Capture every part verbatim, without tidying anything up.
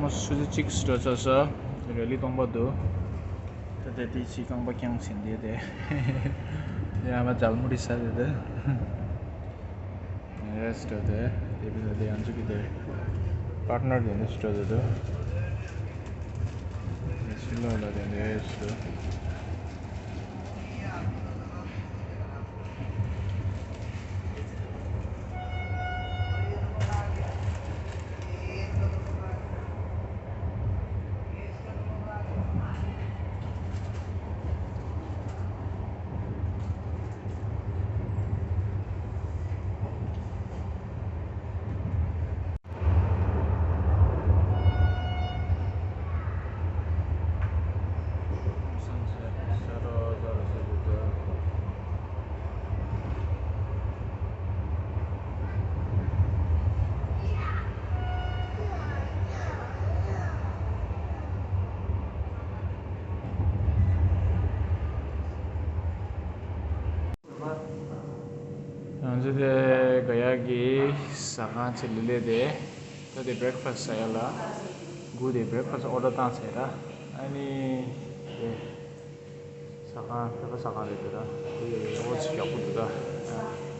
མོ་ཆུ་ཚོད་གཅིག་འགྲོ་ཚར་སོང་། རེ་ལི་སྟོང་པ་འདུག་ད་དེ་དེ་ཅིག་རྐང་པ་བརྐྱངས་ཟིན་དེ་དེ། དེ་ཨ་མ་ཇལ་མུ་རི་ས་རེད་དེ། རེས་འགྲོ་དེ། དེ་བི་ལ་དེ་ཡང་ཚུགས་ཀྱི་དེ། པར་ཊི་ནར་དེ་འདྲ་ཞིག་འགྲོ་དེ་འདུག་དེ་ཕྱི་ལོགས་ལ་དེ་འདྲ་ཞིག་འདུག་ང་ཚོ་དེ་ག་ཡག་གི་ཟ་ཁང་ཆེ་ལི་ལི་དེ། ད་དེ་བྷི་རེག་ཕ་སི་ཟ་ཡ་ལ། གུ་དེ་བྷི་རེག་ཕ་སི་ཨོ་ཌར་བཏང་ཚར་ར། ཨ་ནི་དེ་ཟ་ཁང་བོད་པ་ཟ་ཁང་རེད་འདུག་ད། དེ་ཨོ་ཙི་ཡག་པོ་འདུག་ད།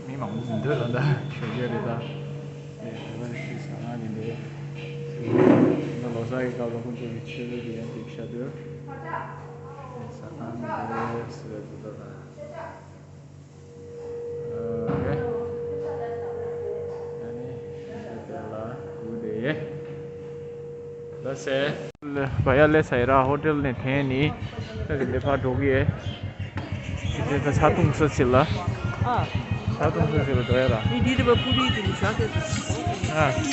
མི་མང་པོ་མི་འདུག་ད། ད་ཞོགས་ཀས་རེད་ད། དེ་བོད་པ་ཞིག་ཟ་ཁང་ཡིན་དེ། ད་ལོ་གསར་གྱི་སྐབས་ལ་ཁོང་ཚོ་གི་ཆོས་ལུགས་དེ་ཡང་འགྲིག་ཤག་འདུག་ཟ་ཁང་དེ་ཟེར་བའི་འདུག་ད། ཨོ་ཀེ། ཨ་ནི་དེ་ལ་སྒུག་བསྡད་ཡོད། ལགས་སེ། བ་ཡ་ལེ་ས་ཡ་ར་ཧོ་ཊེལ་ནས་ཐོན་ནི། ད་དེ་འདྲ་ཕར་འགྲོ་གི་ཡོད། དེ་ད་ཆ་འཐུང་ས་ཚིག་ལ། ཨ། ཆ་འཐུང་ས་ཚིག་ལ་འགྲོ་ཡ་ར། ཨ།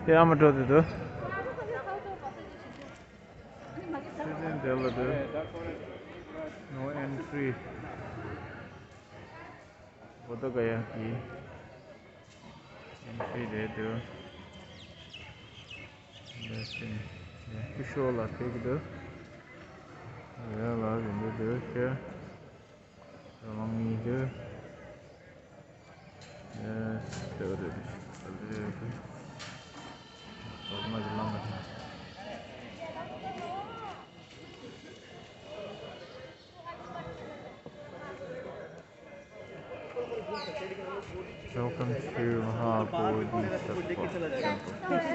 དེ་ཨ་མ་འགྲོ་དེ་འདུག་དེ་དེ་འདྲ་ལ་འདུག No entry. བོ་དྷ་ག་ཡ་གི་ཨེན་ཊི་རི་རེད་འདུག་འདི་སྐུ་ཞབས་ལ་ཕེབས་ཀྱི་འདུག་ཡ་ལ་རིན་པོ་འདུག་ཤ་ར་མང་གཉིས་འདུག་ཡ་ལྟ་བུ་རེད་འདུག་ཨ་ལེ་འདུག་ཨ་མ་གི་བླ་མ་དང་། Welcome to Mahabodhi Sattva Temple.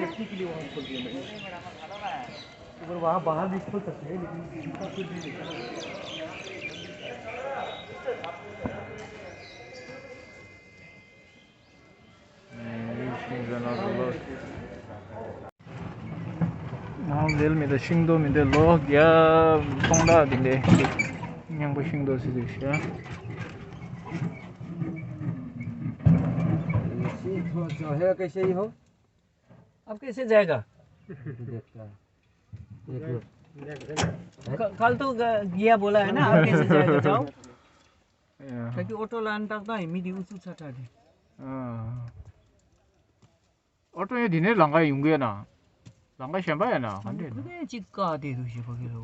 अगर वहाँ बाहर भी खोल सकते हैं, लेकिन इनका कुछ भी नहीं। ནང་ལ་མི་འདུག་ཤིང་སྡོང་མི་འདུག་ལོ་བརྒྱ་སྟོང་ཕྲག་འདི་འདྲའི་མཉམ་པོ་ཤིང་སྡོང་ཟེར་དུས་ཤ། ये कैसे ही हो? अब कैसे जाएगा? देखता है। देखो। क-, कल तो ग-, गया बोला है ना, अब कैसे जाएगा? जाओ। ཡ། ད་གི་ཨོ་ཊོ་ལ་ཨན་ཏག་ཏག་ཡིན་མི་དེ་ཨུ་ཚུགས་ཚ་དྲག་རེད། ཨ། ཨོ་ཊོ་ཡང་དེ་ནས་ལམ་ཁ་ཡོང་གི་ཡོད་ན། ལམ་ཁ་གཞན་པ་ཡོད་ན་ག་འདྲས་ན། ཁུ་ནས་གཅིག་བཀག་བསྡད་འདུག་ཞེས་པ་གི་ལོ།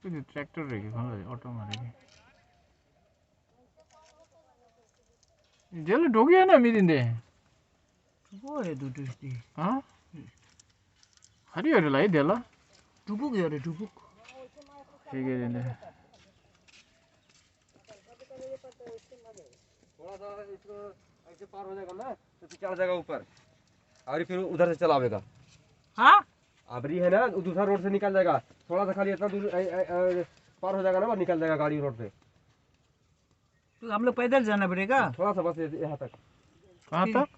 ཁུ་ནས་ཊེག་ཊར་རེད་གི་གང་ལ་ཨོ་ཊོ་མ་རེད་གི། དེ་ལ་འགྲོ་གི་ཡོད་ན་མི་དེ་འདྲས། གྲུ་གུ་རེད་འདུག་འགྲོ་སྟེ། ཨ། ག་རེ་ཡོད་རེད་ལ་ཡི་དེ་ལ། གྲུ་གུ་ཡོད་རེད་གྲུ་གུ། ཤེས་ཀྱི་རེད་འདི། थोड़ा सा इसको ऐसे पार हो जाएगा ना, तो तू चढ़ जाएगा ऊपर। और फिर उधर से चलावेगा। हाँ? अबरी है ना, वो दूसरा रोड से निकल जाएगा। थोड़ा सा खाली इतना दूर, ए, ए, ए, पार हो जाएगा ना, वो निकल जाएगा गाड़ी रोड पे। तो हम लोग पैदल जाना पड़ेगा? थोड़ा सा बस ये-, यहाँ तक। कहाँ फिर तक?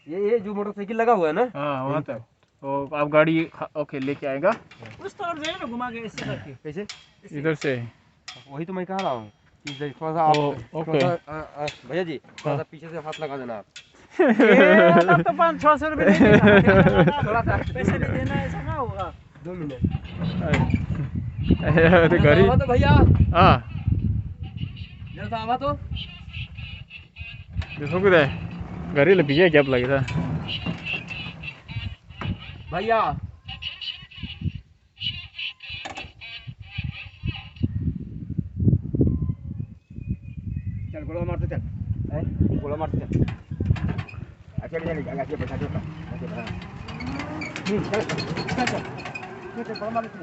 ये, ये जो मोटरसाइकिल लगा हुआ है ना, हाँ, वहाँ यहीं तक। तक। तो आप गाड़ी खा-, ओके, लेके आएगा। उस तरफ जाए ना, घुमा के ऐसे करके। कैसे? इधर से। वही तो मैं कह रहा हूँ कि जैसे थोड़ा सा आप, ओ, ओके। थोड़ा सा, अ, अ, भैया जी, थोड़ा हाँ। सा पीछे से हाथ लगा देना आप। ये तब तो पाँच छः सौ रुपये नहीं देगा। थोड़ा सा। पैसे नहीं देना, ऐसा कहाँ होगा? दो मिनट। ए, ए, तो गाड़ी। आवा तो भैया। हाँ। जरा सा आवा तो। देखो किधर है? गाड़ी लग गया, गैप लग रहा है। भैया। चल, गोला मार तो चल। हैं? गोला मार तो चल। अच्छा, ले, ले, ले, आगे बढ़ा दो। आगे बढ़ा। हम्म, चल, चल, चल। चल, चल, गोला मार तो चल।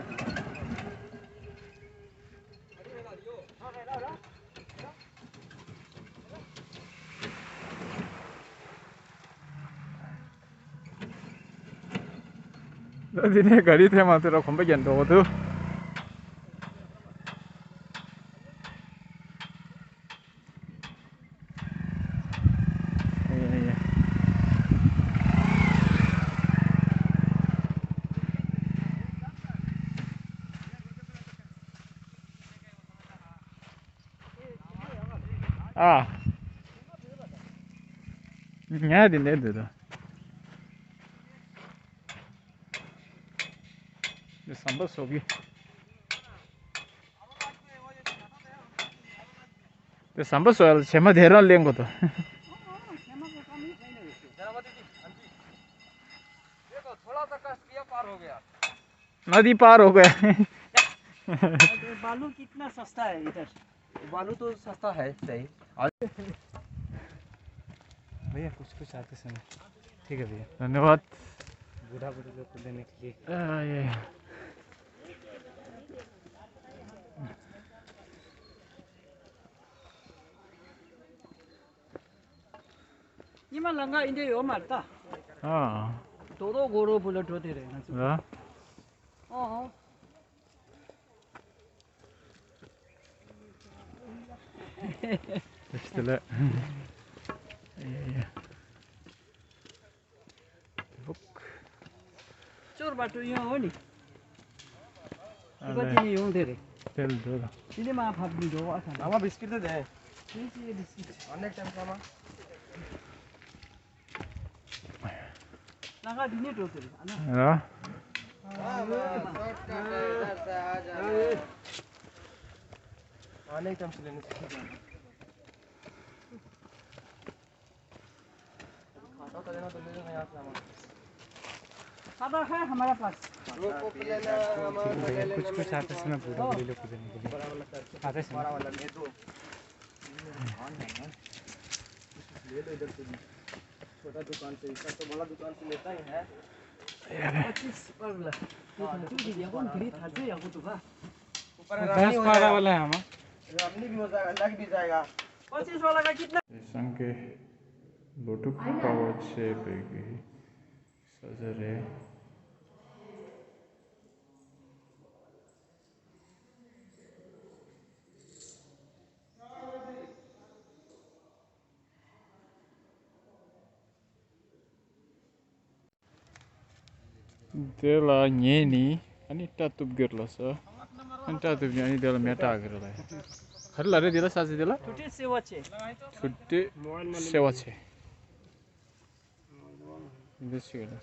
འདི་ནས་ག་རེ་ཐེངས་མ་ཐེངས་ར་གོམ་པ་རྒྱག་འགྲོ་གི་འདུག། ཡ་ཡ། ཨ། ང་འདི་ནས་འདུག་ད། འདི་ཟམ་པ་བཟོ་གི། འདི་ཟམ་པ་བཟོ་ཡ་ལ་བྱེ་མ་དེ་རང་ལེན་དགོས་ད། देखो, थोड़ा सा कष्ट किया, पार हो गया। नदी पार हो गया। बालू कितना सस्ता है इधर। बालू तो सस्ता है, सही। और भैया, कुछ कुछ आते समय। ठीक है भैया। धन्यवाद। बूढ़ा बूढ़ी लोग को देने के लिए। आ, ये। ཉི་མ་ལང་ཀ་འདི་འདྲ་ཡོད་མ་རེད་ད། ཨ། དོ་རོ་གོ་རོ་བུ་ལ་འགྲོ་དེ་རེད་ང་ཚོ། ར། ཨོ་ཧོ། ཨེ་ཤི་ལེ། ཨེ། ཅོར་བ་ཏུ་ཡོང་འོ་ནི། ཨ་ལེ། ཁོ་དེ་ནས་ཡོང་དེ་རེད། དེ་ལ་འགྲོ་ལ། དེ་ནས་མ་ཕབ་ནི་འགྲོ་བ་ཐང་། ཨ་མ་བིས་ཀིཊ་དེ་དེ། དེ་ཅི་བིས་ཀིཊ། ཨ་ནེ་ཀྲམ་ས་མ། ལ་ཁ་དེ་ནས་འགྲོ་དེ་རེད་ཨ་ན། ར། हाँ, हाँ, शॉर्टकट है, इधर से आ जाना है। आने का हमसे लेने से जाना। खाता तो लेना, तो ले लेना यहाँ से सामान। खाता है हमारा पास। वो कॉपी लेना, सामान वगैरह लेना, कुछ कुछ आता है, मैं पूरा ले लो, पूरा ले लो। आता है, बड़ा वाला सर, बड़ा वाला, ये दो। ले लो इधर से भी। छोटा दुकान से, इसका तो बड़ा दुकान से लेता ही है। पच्चीस वाला। हाँ, देखो, पच्चीस वाला। ऊपर में रामनी हो जाएगा। रामनी भी हो जाएगा, लग भी जाएगा। पच्चीस वाला का कितना? संगे लोटू पावर छे पे गई। सजरे। དེ་ལ་ཉལ་ནི་ཨ་ནི་སྐྲ་གཏུབ་དགོས་ལ་ས། ཨ་ནི་སྐྲ་གཏུབ་ནི་ཨ་ནི་དེ་ལ་མེ་སྲེག་དགོས་ལ། ག་རེ་ལ་རེད་དེ་ལ་ས་ཟི་དེ་ལ། ཐུ་ཏི་སེ་བ་ཆེ། ཐུ་ཏི་སེ་བ་ཆེ། འདི་ཞིག་ལ།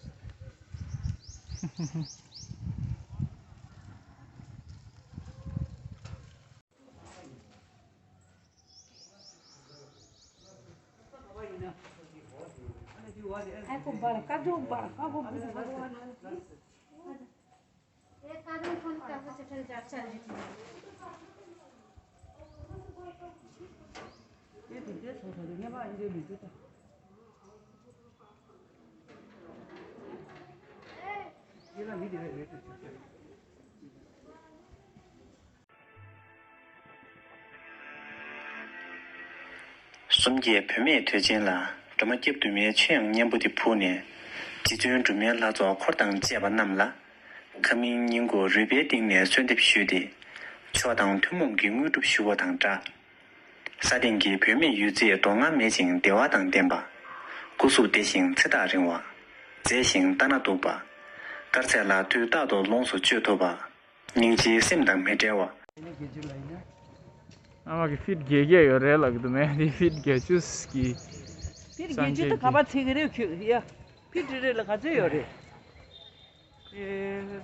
आपको बड़का जो बड़का वो बुझ भगवान। एक आदमी फोन करके चल जा, चल जी। ये तो देश हो गया, ये बात ये भी तो। ये ना वीडियो है, ये तो। གསུམ་བརྒྱད་བུད་མེད་དུས་ཆེན་ལ་སྒྲོལ་མ་སྐྱབས་འདུས་མའི་ཆོས་དབྱངས་སྙན་པོ་དེ་ཕུལ་ནས། རྗེ་བཙུན་སྒྲོལ་མའི་ལྷ་ཚོགས་འཁོར་དང་བཅས་པ་རྣམས་ལ། ཁ་མིན་སྙིང་ཁུང་རུས་པའི་གཏིང་ནས་གསོལ་འདེབས་ཞུས་ཏེ། མཆོག་དང་ཐུན་མོང་གི་དངོས་གྲུབ་ཞུ་བ་དང་སྦྲགས། ས་སྟེང་གི་བུད་མེད་ཡོད་ཚད་མདོ་སྔགས་མེད་ཅིང་བདེ་བ་དང་ལྡན་པ། སྐུ་གཟུགས་བདེ་ཞིང་ཚེ་ཐག་རིང་བ། མཛེས་ཤིང་ལྟ་ན་སྡུག་པ། དཀར་ཟས་ལ་དུས་རྟག་ཏུ་ལོངས་སུ་སྤྱོད་ཐུབ་པ། སྙིང་རྗེའི་སེམས་དང་མི་འབྲལ་བ། ཨ་མ་གི་ཕིཊ་བརྒྱད་བརྒྱད་ཡོད་རེད་ལབ་ཀྱི་འདུག་མེད་དེ་ཕིཊ་བརྒྱད་ཅུ་གི། ཕིཊ་བརྒྱད་ཅུ་དེ་ག་པར་ཚིག་གི་རེད་ཁྱོད་ཡ། ཕིཊ་རེ་རེ་ལ་ག་ཚོད་ཡོད་རེད། ཨེ།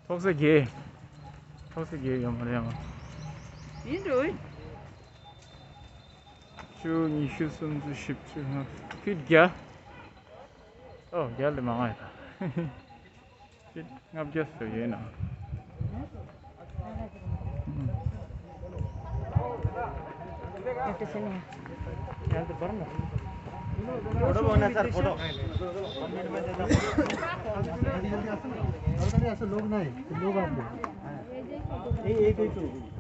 ཐོག་ས་བརྒྱད། ཐོག་ས་བརྒྱད་ཡོད་མ་རེད་ཨ་མ། ཡིན་འགྲོ། བཅུ་ཉི་ཤུ་སུམ་ཅུ་བཞི་བཅུ་ལྔ་ཕིཊ་བརྒྱ། ཨོ་རྒྱ་ལི་མ་ང་ཡ། ལྔ་བརྒྱ་ཟེར་ཡོད་ན། फोटो बनाना सर, फोटो। ऐसे लोग नहीं, लोग आपको। यही, यही, यही,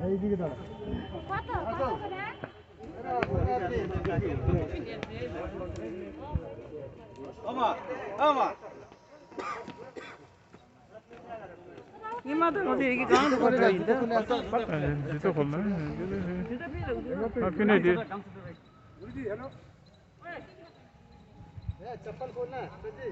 यही, यही, यही। आमा, आमा। ཉི་མ་དང་ལོ་དེ་ཡི་གེ་གང་དུ་བར་འདྲ་ཡིན་ད། ཨ། འདི་ཚོ་ཁོ་ན། ཨ། ཕི་ནས་དེ། चप्पल खोलना है, सर जी।